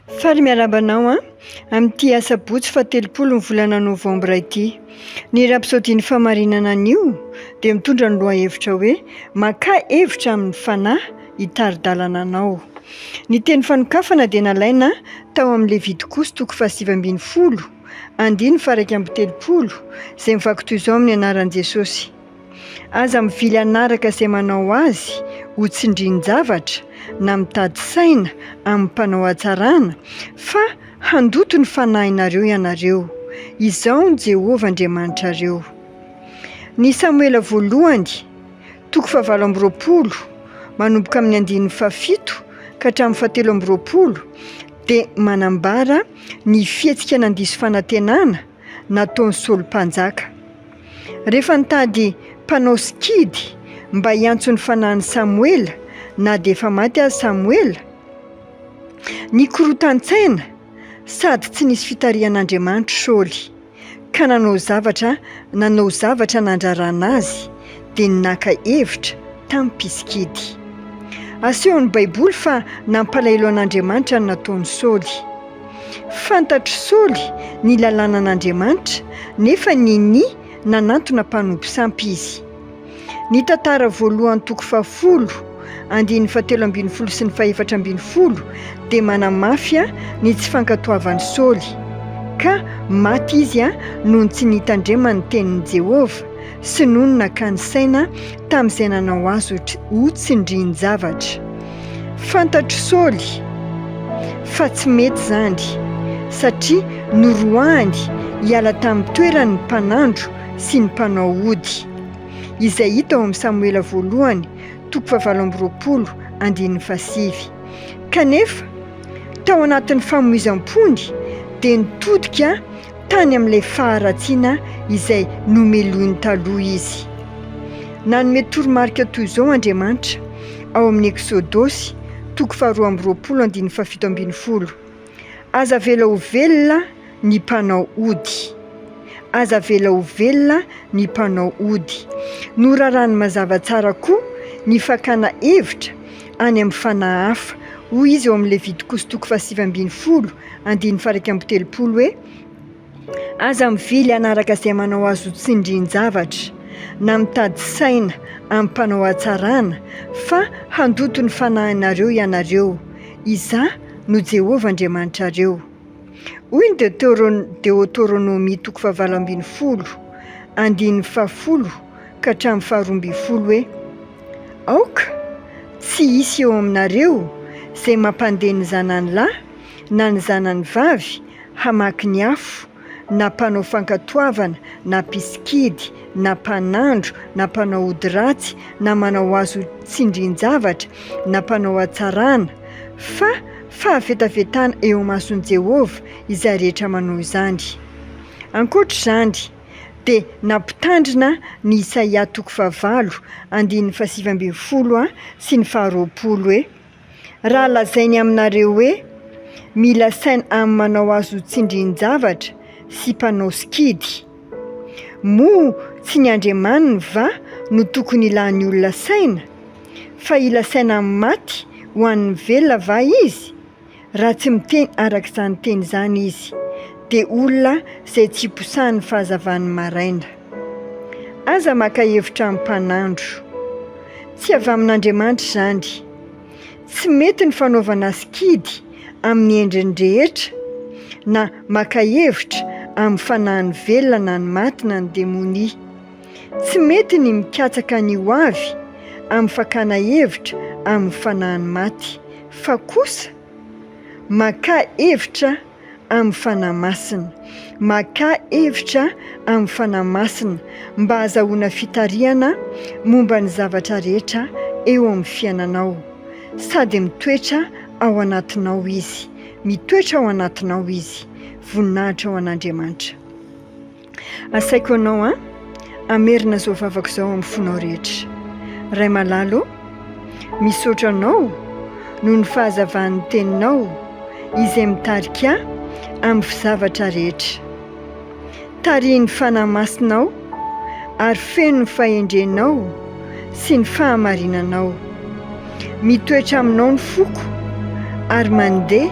Faly miarahaba anao an, amin'ity asabotsy fahatelopolo ny volana novambra ity. Ny Rapsodie ny fahamarinana anio dia mitondra ny lohahevitra hoe Makà hevitra amin'ny fanahy hitari-dalana anao. Ny teny fanokafana dia nalaina tao amin'ny Levitikosy toko faha-19 andininy faha-31 izay mivaky toy izao amin'ny anaran'i Jesosy. Aza mivily hanaraka izay manao azy ho tsindrin-javatra na mitady saina amin'ny mpanao hatsarana, fa handoto ny fanahinareo ianareo. Izaho no Jehovah Andriamanitrareo. Ny Samoela voalohany, toko fahavalo amby roapolo, manomboka amin'ny andininy fahafito ka hatramin'ny fahatelo amby roapolo, dia manambara ny fihetsika nandiso fanantenana nataon'i Saoly Mpanjaka. Rehefa nitady mpanao sikidy mba hiantso ny fanahin'i Samoela na dia efa maty aza Samoela, nikorotan-tsaina sady tsy nisy fitarihan'Andriamanitra Saoly, ka nanao zavatra nanao zavatra nandrarana azy, dia ny naka hevitra tamin'ny mpisikidy. Asehon'ny Baiboly fa nampalahelo an'Andriamanitra ny nataon'i Saoly. Fantatr'i Saoly ny lalànan'Andriamanitra, nefa ninia nanantona mpanompo sampy izy. Ny Tantara voalohany toko fahafolo, andininy fahatelo ambin'ny folo sy ny fahefatra ambin'ny folo dia manamafy ny tsy fankatoavan'i Saoly, ka maty izy noho ny tsy nitandremany ny tenin'i Jehovah sy noho ny nakany saina tamin'izay nanao azy ho tsindrin-javatra. Fantatr'i Saoly fa tsy mety izany, satria noroahiny hiala tamin'ny toerany ny mpanandro sy ny mpanao ody, izay hita ao amin'ny Samoela voalohany toko fahavalo amby roapolo andininy fahasivy. Kanefa, tao anatin'ny famoizam-pony, dia nitodika tany amin'ilay faharatsiana izay nomelohiny taloha izy. Nanome toromarika toy izao Andriamanitra ao amin'ny Eksodosy, toko faharoa amby roapolo andininy fahafito ambin'ny folo, Aza avela ho velona ny mpanao ody. Aza avela ho velona ny mpanao ody. Norarany mazava tsara koa ny fakana hevitra any amin'ny fanahy hafa. Hoy izy ao amin'ny Levitikosy toko fahasivy ambin'ny folo andininy faha-31 hoe, Aza mivily hanaraka izay manao azy ho tsindrin-javatra, na mitady saina amin'ny mpanao hatsarana, fa handoto ny fanahinareo ianareo. Izaho no Jehovah Andriamanitrareo. Hoy ny Deoteronomia toko fahavalo ambin'ny folo, andininy fahafolo ka hatramin'ny faharoa ambin'ny folo hoe, Aoka tsy hisy eo aminareo izay mampandeha ny zanany lahy na ny zanany vavy hamaky ny afo, na mpanao fankatoavana, na mpisikidy, na mpanandro, na mpanao ody ratsy, na manao azy ho tsindrin-javatra, na mpanao hatsarana, fa fahavetavetana eo imason'i Jehovah izay rehetra manao izany. Ankoatra izany, dia nampitandrina ny Isaia toko fahavalo, andininy fahasivy ambin'ny folo sy ny faharoapolo hoe, Raha lazainy aminareo hoe, Mila saina amin'ny manao azy ho tsindrin-javatra sy mpanao sikidy. Moa tsy ny andriamaniny va no tokony hilan'ny olona saina? Fa hila saina amin'ny maty ho an'ny velona va izy? Raha tsy miteny araka izany teny izany izy, dia olona izay tsy iposahan'ny fahazavan'ny maraina. Aza maka hevitra amin'ny mpanandro. Tsy avy amin'Andriamanitra izany. Tsy mety ny fanaovana sikidy amin'ny endriny rehetra, na maka hevitra amin'ny fanahin'ny velona na ny maty na ny demonia. Tsy mety ny mikatsaka ny ho avy amin'ny fakana hevitra amin'ny fanahin'ny maty, fa kosa makà hevitra amin'ny Fanahy Masina. Makà hevitra amin'ny Fanahy Masina mba hazahoana fitarihana momba ny zavatra rehetra eo amin'ny fiainanao. Sady mitoetra ao anatinao Izy. Mitoetra ao anatinao Izy. Voninahitra ho an'Andriamanitra. Asaiko anao an, hamerina izao vavaka izao amin'ny fonao rehetra. Ray malala ô, misaotra anao noho ny fahazavan'ny teninao izay mitarika ahy amin'ny zavatra rehetra. Tarihin'ny Fanahy Masinao ary feno ny fahendrenao sy ny fahamarinanao. Mitoetra aminao ny foko ary mandeha.